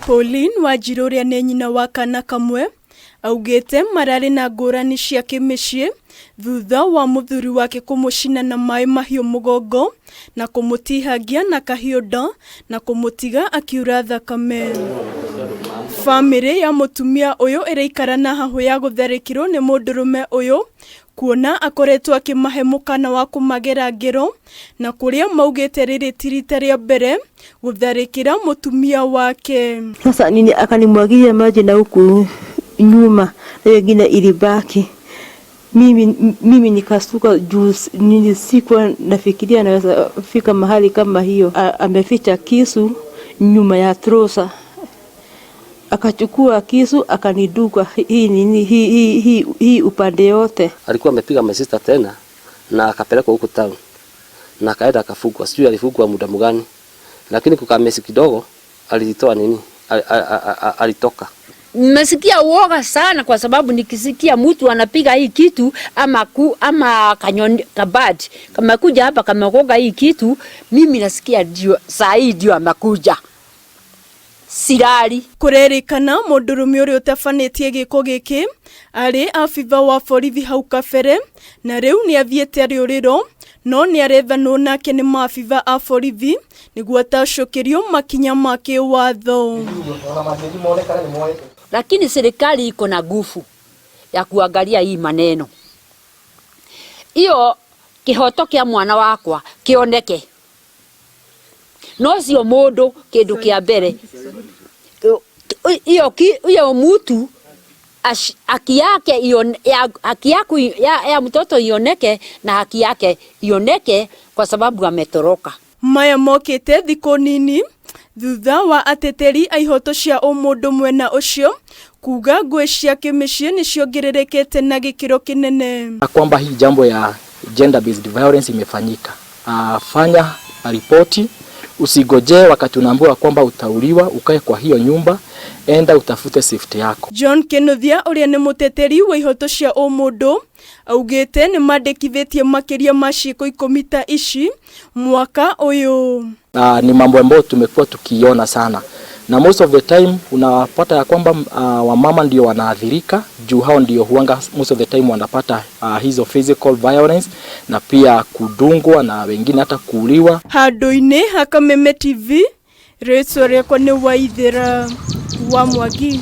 Pauline Wanjiru ũrĩa nĩ nyina wa kana kamwe augĩte mararĩ na ngũrani cia kĩmĩciĩ thutha wa mũthuri wake kũmũcina na maĩ mahiũ mũgongo na kũmũtihangia na kahiũ nda na kũmũtiga akiura thakame. Bamĩrĩ ya mũtumia ũyũ ĩraikara na hahũ ya gũtharĩkĩrwo nĩ mũndũrũme ũyũ kuona akoretwo akĩmahe mũkana wa kũmagera ngero na kũrĩa maugĩte rĩrĩ ti rita rĩa mbere gũtharĩkĩra mũtumia wake. Sasa nini akanimwagilia maji na huku nyuma na hiyo ingine ilibaki. Mimi nikastuka juu nini, sikuwa nafikiria naweza fika mahali kama hiyo. Ameficha kisu nyuma ya trouser, akachukua kisu akaniduka hii nini hii upande yote. Alikuwa amepiga my sister tena na akapelekwa huku town na akaenda akafungwa, sijui alifungwa muda mgani, lakini kukaa miezi kidogo alitoa nini, alitoka. Nimesikia uoga sana kwa sababu nikisikia mtu anapiga hii kitu ama kanyoni kabati kama kuja hapa kamegoga hii kitu, mimi nasikia ndio saa hii ndio amekuja sirari. Kurerikana mũndũrũme ũrĩa ũtabanĩtie gĩko gĩkĩ arĩ abitha wa borithi hau kabere na rĩu nĩ athiĩte rĩũrĩro no nĩ arethanwo nake nĩ maabitha a borithi nĩguo atacũkĩrio makinya ma kĩwatho. Lakini serikali iko na nguvu ya kuangalia hii maneno, hiyo kihoto kia mwana wakwa kioneke. No cio mundu kindu kia mbere hiyo hiyo mutu haki yake haki yaku ya mtoto ioneke na haki yake ioneke kwa sababu ametoroka. Maya mokĩte thikũ nini thutha wa ateteri a ihoto cia ũmũndũ mwena ũcio kuga ngũĩ cia kĩmĩciĩ nĩ ciongererekete na gĩkĩro kĩnene. Kwamba hii jambo ya gender based violence imefanyika. Fanya ripoti, usigojee wakati unaambiwa kwamba utauliwa ukae kwa hiyo nyumba, enda utafute safety yako. John Kinuthia ũrĩa nĩ mũteteri wa ihoto cia ũmũndũ augĩte nĩ mandĩkithĩtie makĩria ma ciĩko 10 ta ici mwaka ũyũ. Ni mambo ambayo tumekuwa tukiona sana na most of the time unapata ya kwamba wamama ndio wanaathirika juu hao ndio huanga most of the time wanapata hizo physical violence na pia kudungwa na wengine hata kuuliwa. Handũ-inĩ ha Kameme TV, rĩtwa rĩakwa nĩ Waithĩra wa Mwangi.